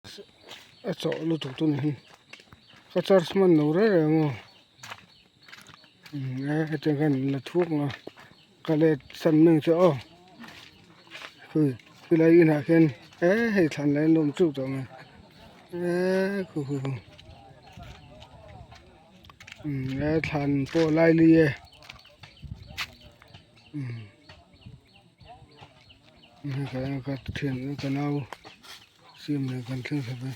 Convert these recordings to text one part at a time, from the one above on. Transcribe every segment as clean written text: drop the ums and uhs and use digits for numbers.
A chawh lutuk chu ni hi ka charge hman lo reng reng aw umm hetiang hian an la thuak ang a ka let san mai ang che aw hui helai inah hian eh hei thlan lai an awm teuh tawh mai eh khu khu khu umm he thlan pawh lai li e umm ka thian ka nau. Siam leh kan thleng thla ve.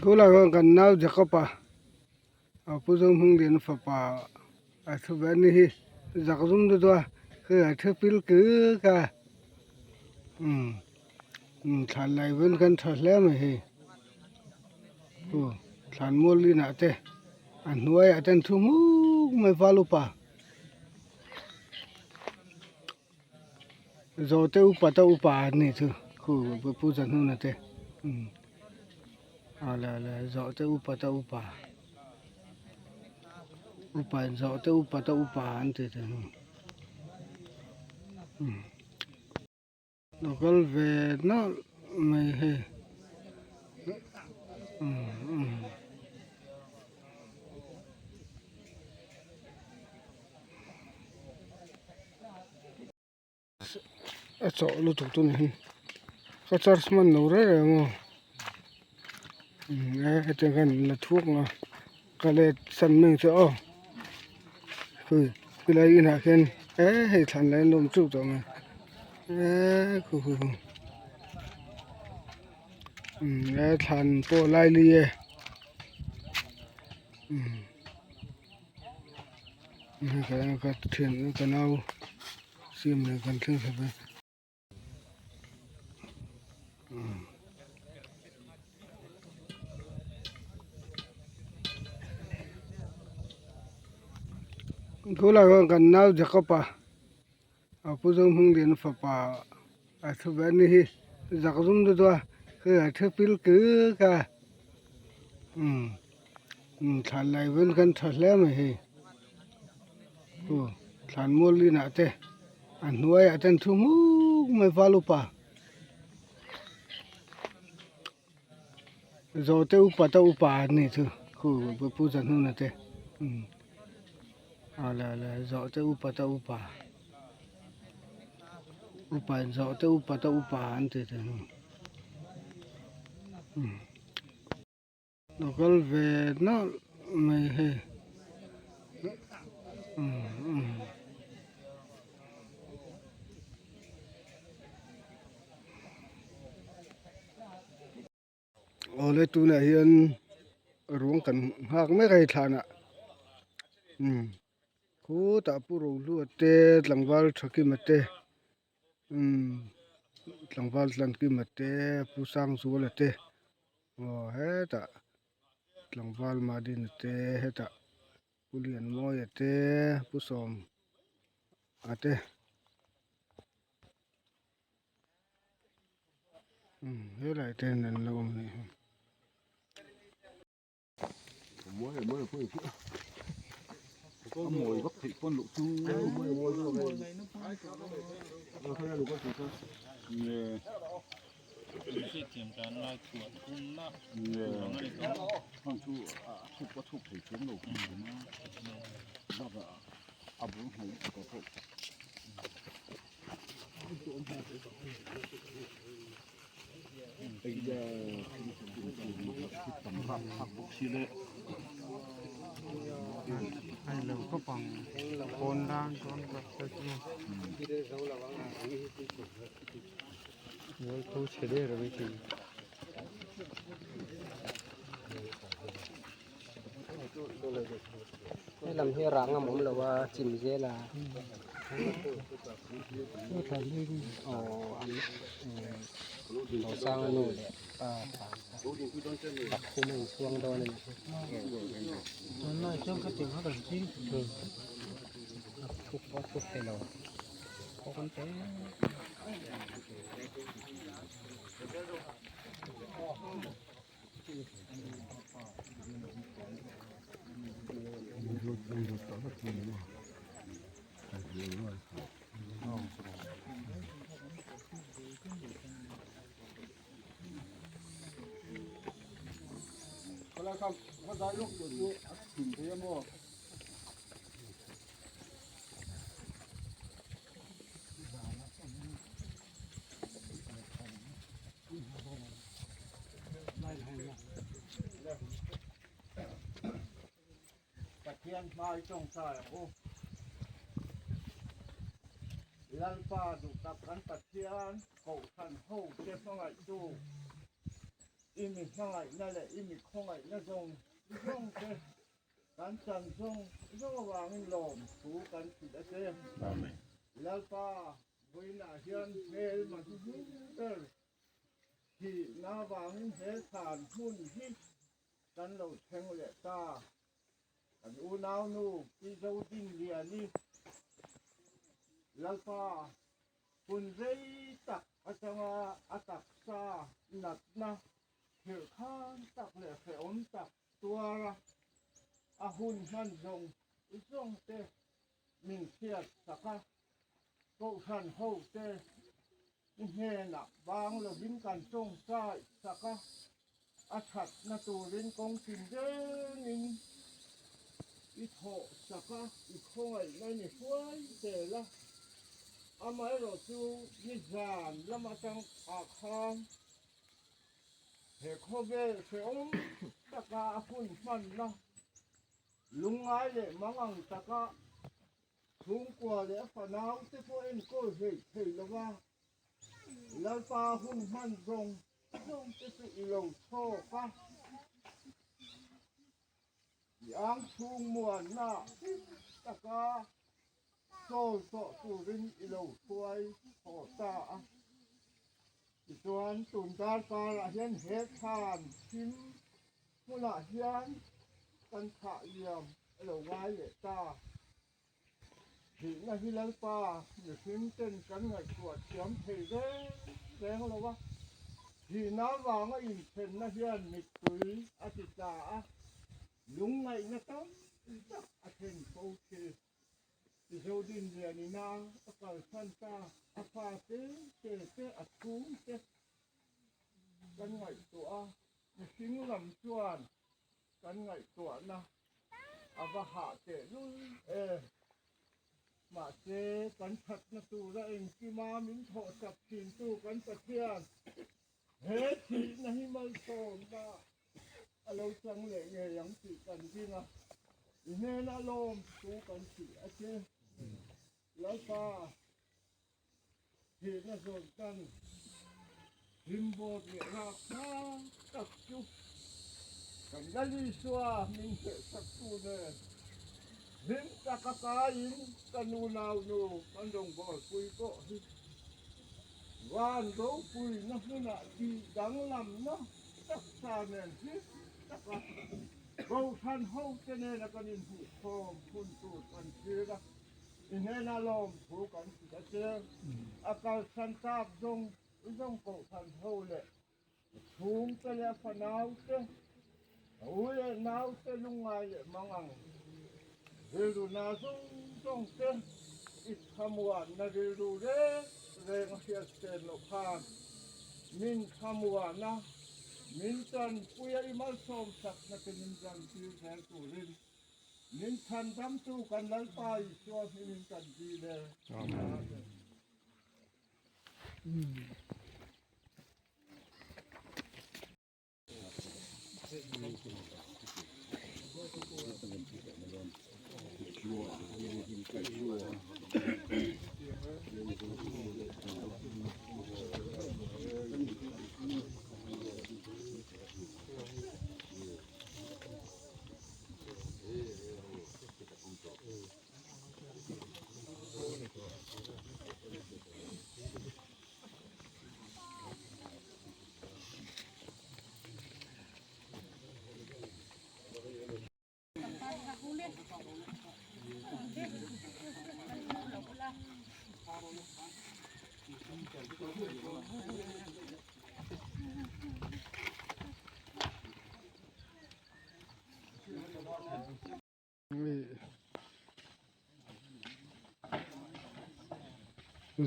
Tunah hian kan nau Jacob a a pu Zohmingliana fapa a thu ve a ni hi zak zum te chuan hei a thu pil kik a umm thlan lai vel khan tha hle mai hei. Aw thlan mual inah te a hnuaiah te an thu hmuk mai val upa zawhte upa te upa an nih chu khu pu Zahnuna te umm awle awle zawhte upa te upa upa in zawhte upa te upa an ti te hi umm. Lo kal ve nawlh mai hei a chawh lutuk chu ni hi ka charge hman lo reng reng aw hetiang hian an la thuak ang a ka let san mai ang che aw hui helai inah hian eh hei thlan lai an lo awm teuh tawh mai eh khu khu khu umm he thlan pawh lai li e umm ka thian ka nau siam leh kan thleng thla ve. Tunah hian kan nau Jacob a a pu Zohmingliana fapa a thu ve a ni hi zak zum te chuan hei a thu pil kik a umm umm thlan lai vel khan tha hle mai hei aw thlan mual inah te. A hnuaiah te an thu hmuk mai val upa zawhte upa te upa an nih chu khu pu Zahnuna te umm awle awle zawhte upa te upa upa in zawhte upa te upa an ti te hi umm. Lo kal ve nawlh mai hei awle tunah hian ruang kan nghak mek a hei thlanah umm khutah pu Rohlua te tlangval Thakima te. Umm tlangval Tlankima te Pu Sangzuala te aw hetah tlangval Madina te hetah Pu Lianmawia te Pu Sawma te umm helai te hian an lo awm a nih hi. Helam hi rang a awm lo a chim zel a aw an dawhsang a nu leh pa pathum a inchhuang dawn a ni a thuk pawh a thuk thei lo kawng te. Pathian hmai tawngtai ang u. Lalpa duhtak kan Pathian Kohhran ho te hmangaihtu i mi hmangaihna leh i mi khawngaihna zawng zawng te kan chan zawng zawng avangin lawm thu kan hrilh a che. Lalpa vawiinah hian hmelma hnuhnung ber thihna avangin he thlan hmun hi kan lo thleng leh ta. Kan unaunu Pi Zodinliani Lalpa hun rei tak atanga a taksa natna khirhkhan tak leh hrehawm tak tuara a hun hman zawng zawng te min hriat sak a, Kohhran hote i hnenah bang lovin kan tawngtai sak a, a thatna turin kawng tin rengin i thawh sak a, i khawngaihna ni hruai zel a. Amaherawhchu nizan lam atang ah khan he khawvel hrehawm taka a hun hmanna Lungngai leh mangang taka chhungkua leh a fanaute pawh enkawl hleih thei lova Lalpa hun hman zawng zawngte chu i lo chhawk a. I ang chhung muanna hlim taka chawl tawh turin i lo hruai haw ta a. Tichuan tun darkarah hian he thlan thim hmunah hian kan thlah liam a lo ngai leh ta. Thihna hi Lalpa mihring ten kan ngaihtuah thiam thei reng reng lo a, thihna avanga inthenna hian mittui a ti tla a, lungngaihna tam tak a thlen fo thin. Zodin Lianina a kalsan ta, a fa te te te a chhung te kan ngaihtuah a, mihring lam chuan kan ngaihtuahna a va hah tehlul e. Mahse, kan thatna tura engkima min thawhsak thintu kan Pathian he thihna hi malsawmna a lo chang leh ngei ang tih kan ring a, i hnena lawm thu kan hrilh a che. Lalpa, thihna zawn tan hlimbawt leh rap hma tak chu kan Lal Isua min hnehsaktu nen hlim taka kaiin ka nu nau nu kan rawngbawlpui pawh hi van ropuina hmunah tih danglamna Taksa nen hlim taka Kohhran hote nena kan inhmuhkhawm hun tur kan thlir a, i hnena lawmthu kan hrilh a che. A kalsan tak zawng zawng Kohhran ho leh a chhungte leh a fanaute, a u leh naute lungngai leh mangang rilru na zawng zawngte i thlamuanna rilru reng reng a hriat chen loh khan min thlamuana min tanpuia i malsawm sakna te min zantir zel turin min chhandamtu kan Lalpa Isua hmingin kan dil e. Amen.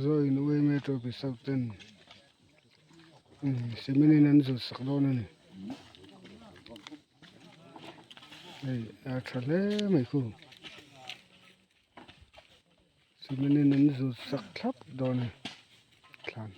Zoin uaime tawpi south ten cement in an zut sak dawn a ni hei a tha hle mai khu cement in an zut sak thlap dawn a ni thlan.